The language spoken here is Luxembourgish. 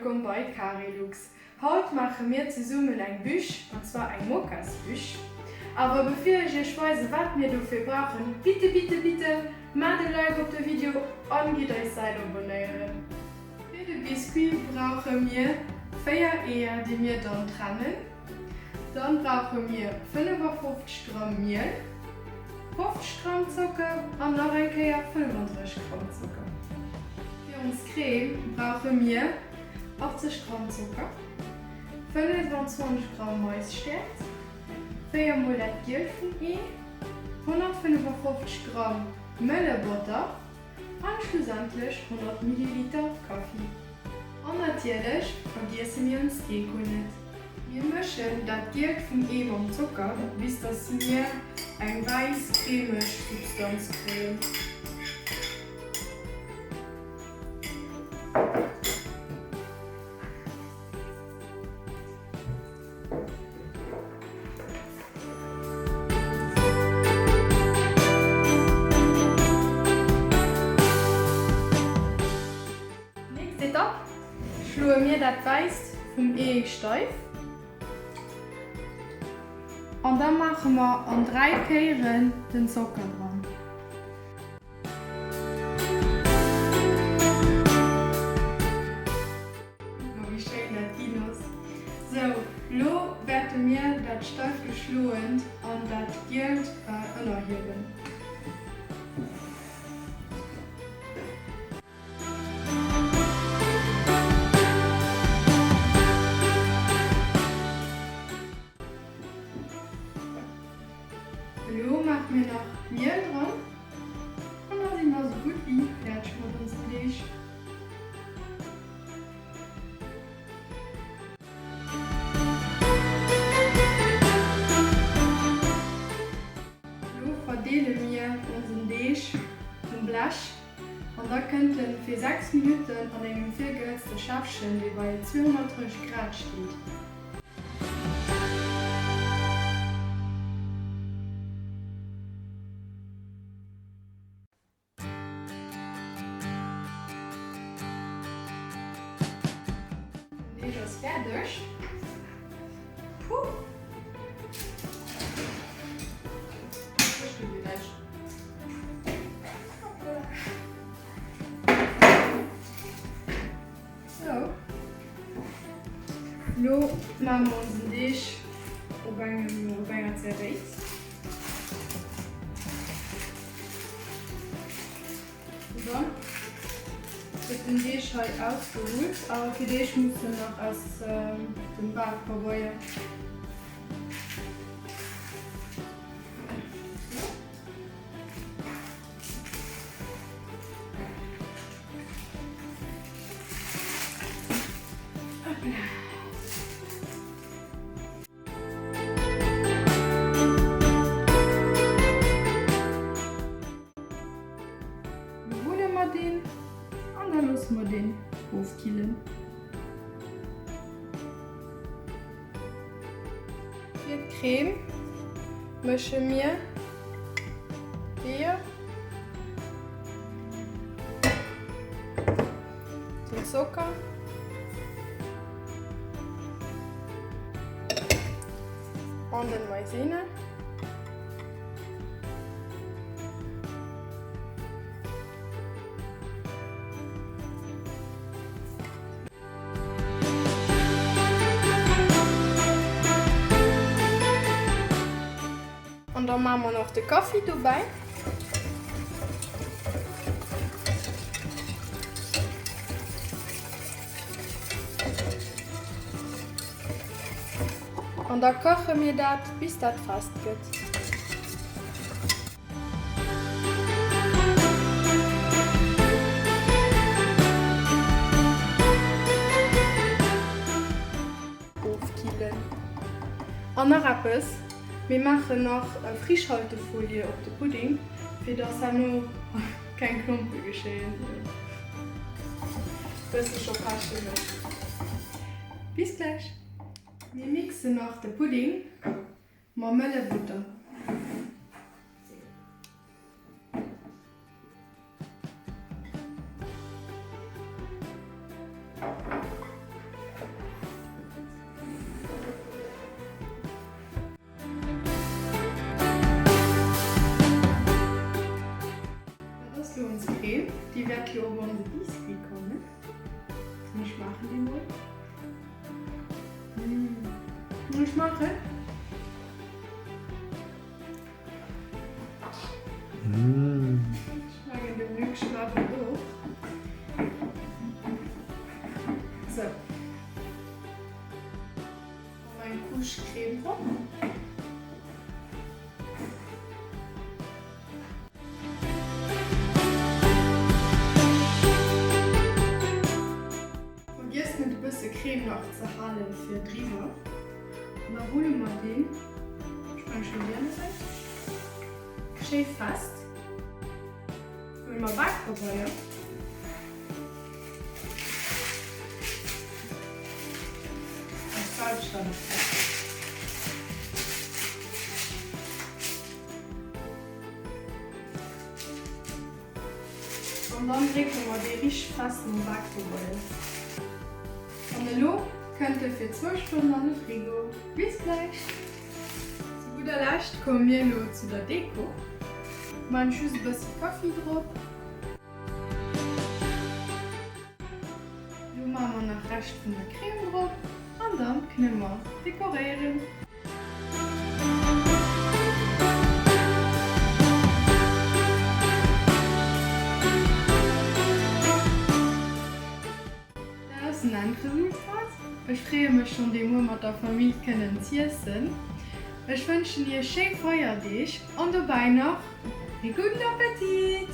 Wëllkomm bei Carilux. Haut maache mir zesummen eng Bûche, an zwar eng Mokkasbûche. Awer bevir ech iech weisen wat mir dofir brauchen, bitte bitte bitte maacht e Like op de Video an gitt eis Säit abonéieren. Fir de Biscuit brauche mir 4 Eeër déi mir dann trennen. Dann brauche mir 55 Gramm Miel, 50 Gramm Zocker an nach eng Kéier 35 Gramm Zocker. Fir ons Crème brauche mir 80 Gramm Zocker, 25 Gramm Maisstäerkt, 4 mol dat Gielt vum Ee, 155 Gramm mëlle Botter an schlussendlech 100 Milliliter Kaffi. An natierlech vergiesse mir ons Deko net. Mir mëschen dat Gielt vum Ee mam Zocker bis dass mir eng wäiss cremeg Substanz kréien. Nächst Etapp, schloe mir dat Wäisst vum Ee steif an da maache mer an 3 Kéieren den Zocker dran. Kuck mol wéi schéin dat ginn ass. Sou, lo wäerte mir dat steif geschloent an dat gielt ënnerhiewen. Elo maache mir nach d'Miel dran an da si mer sou gutt wéi fäerdeg mat onsem Deeg. Elo verdeele mir onsen Deeg um Blech an da kënnt en fir 6 Minutten an engem virgehëtzte Schäffchen, dee bei 230 Grad steet. Den Deeg ass fäerdeg. Puh! Sou, lo maache mer onsen Deeg op engem, op enger Zerwéis. Dann gëtt den Deeg hei ausgerullt, awer fir d'éischt muss en nach aus dem Bakpabeier. Lo rulle mer deen an da loosse mer deen ofkillen. Fir d'Crème mësche mir d'Eeër, den Zocker an den Maizena. An da maache mer nach de Kaffi dobäi. An da kache mir dat, bis dat fest gëtt. Ofkillen. An nach eppes, Mir maachen nach Frischhaltefolie op de Pudding, fir dass herno keng Klompe geschéien. Bësse scho pechen ech. Bis gläich! Mir mixen nach de Pudding mam mëlle Butter. dat jo op onse Biscuit kommen. Mir schmaachen dee mol. Mmh, ech schmaachen. Mmh. Ech mengen dem Luc schmaacht et och. Sou. Eng Couche Crème drop. Vergiesst net e bësse Crème nach ze halen fir driwwer. An da rulle mer deen, ech mengen ech huelen déi aner Säit, schéi fest. Huele mer Bakpabeier. An dann drécke mer dee richteg fest mam Bakpabeier. An elo kënnt e fir zwou Stonnen an de Frigo. Bis gläich! Zu gudder Lescht komme mir elo zu der Deko. Maan just e bëssi Kaffi drop. Lo maache mer nach Rescht vun der Crème drop an dann kënne mer dekoréieren. Dat ass den Endresultat. Ech freeë mech schonn dee muer mat der Famill kënnen z'iessen. Ech wënschen iech schéi Feierdeeg an dobäi nach ee gudden Appetit!